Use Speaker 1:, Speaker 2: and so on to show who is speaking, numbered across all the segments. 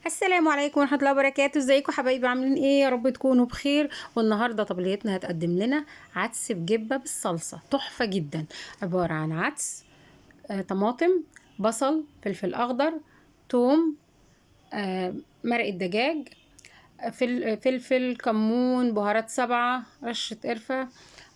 Speaker 1: السلام عليكم ورحمة الله وبركاته. ازيكم حبايبي؟ عاملين ايه؟ يا رب تكونوا بخير. والنهارده طبليتنا هتقدم لنا عدس بجبه بالصلصه تحفة جدا، عبارة عن عدس، طماطم، بصل، فلفل اخضر، توم، مرقه دجاج، فلفل، كمون، بهارات 7، رشه قرفه.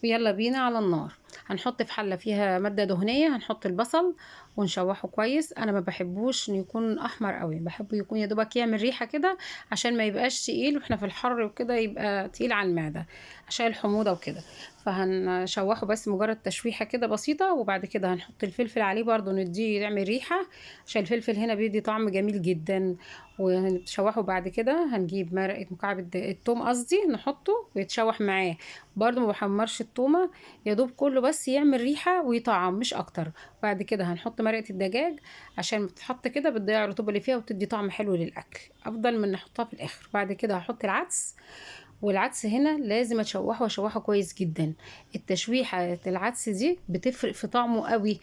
Speaker 1: ويلا بينا على النار. هنحط في حله فيها مادة دهنية، هنحط البصل ونشوحه كويس. انا ما بحبوش انه يكون احمر قوي، بحبه يكون يا دوبك يعمل ريحه كده عشان ما يبقاش تقيل واحنا في الحر وكده، يبقى تقيل على المعدة عشان الحموضة وكده. فهنشوحه بس مجرد تشويحه كده بسيطة، وبعد كده هنحط الفلفل عليه برده نديه يعمل ريحه عشان الفلفل هنا بيدي طعم جميل جدا. ونشوحه بعد كده هنجيب مرقه مكعب التوم قصدي، نحطه ويتشوح معاه برده. ما بحمرش التومه، يا دوب كله بس يعمل ريحه ويطعم مش اكتر. بعد كده هنحط مرقه الدجاج عشان بتتحط كده بتضيع الرطوبة اللي فيها وبتدي طعم حلو للاكل، افضل من نحطها في الاخر. بعد كده هحط العدس، والعدس هنا لازم اشوحه واشوحه كويس جدا. التشويحه العدس دي بتفرق في طعمه قوي،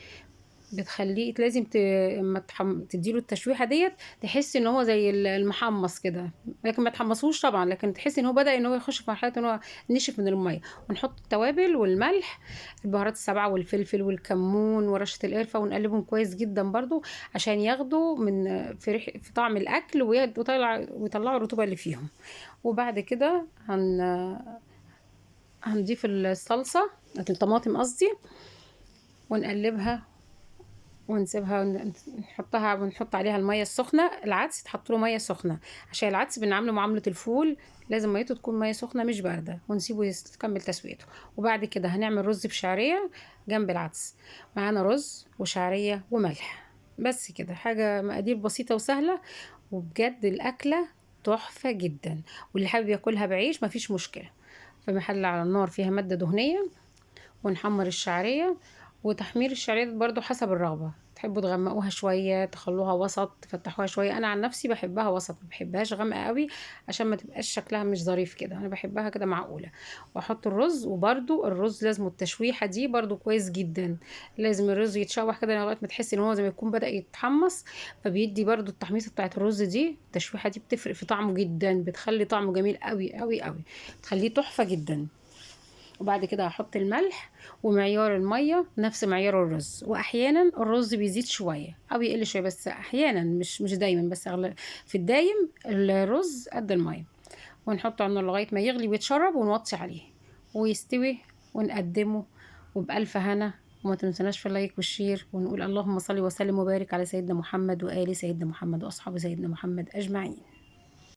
Speaker 1: بتخليه لازم اما تديله التشويحه ديت تحس ان هو زي المحمص كده، لكن ما تحمصوش طبعا، لكن تحس ان هو بدا ان هو يخش في مرحلة ان هو نشف من المية. ونحط التوابل والملح، البهارات 7 والفلفل والكمون ورشه القرفه، ونقلبهم كويس جدا برضو عشان ياخدوا من في ريح في طعم الاكل ويطلعوا الرطوبة اللي فيهم. وبعد كده هنضيف الصلصه، الطماطم قصدي، ونقلبها ونسيبها نحطها ونحط عليها المية السخنة. العدس تحط له مية سخنة عشان العدس بنعامله معاملة الفول، لازم ميته تكون مية سخنة مش باردة، ونسيبه يكمل تسويته. وبعد كده هنعمل رز بشعريه جنب العدس. معانا رز وشعريه وملح بس كده، حاجة مقادير بسيطة وسهلة، وبجد الاكلة تحفة جدا، واللي حابب ياكلها بعيش مفيش مشكلة. في محل على النار فيها مادة دهنية، ونحمر الشعرية. وتحمير الشعرية برضو حسب الرغبة، تحبوا تغمقوها شوية، تخلوها وسط، تفتحوها شوية. أنا عن نفسي بحبها وسط، ما بحبهاش غامقة قوي عشان ما تبقاش شكلها مش ظريف كده، أنا بحبها كده معقولة. وأحط الرز، وبرضو الرز لازم التشويحة دي برضو كويس جدا، لازم الرز يتشوح كده لغاية ما تحس إن هو زي ما يكون بدأ يتحمص، فبيدي برضو التحميصة بتاعت الرز دي، التشويحة دي بتفرق في طعمه جدا، بتخلي طعمه جميل قوي قوي قوي، بتخليه تحفة جدا. وبعد كده هحط الملح ومعيار المية نفس معيار الرز، واحيانا الرز بيزيد شوية او يقل شوية، بس احيانا مش دايما، بس في الدايم الرز قد المية. ونحطه على النار لغاية ما يغلي ويتشرب، ونوطي عليه ويستوي ونقدمه، وبألف هنا. وما تنسوناش في ال like وال share، ونقول اللهم صل وسلم وبارك على سيدنا محمد وآل سيدنا محمد وأصحاب سيدنا محمد أجمعين.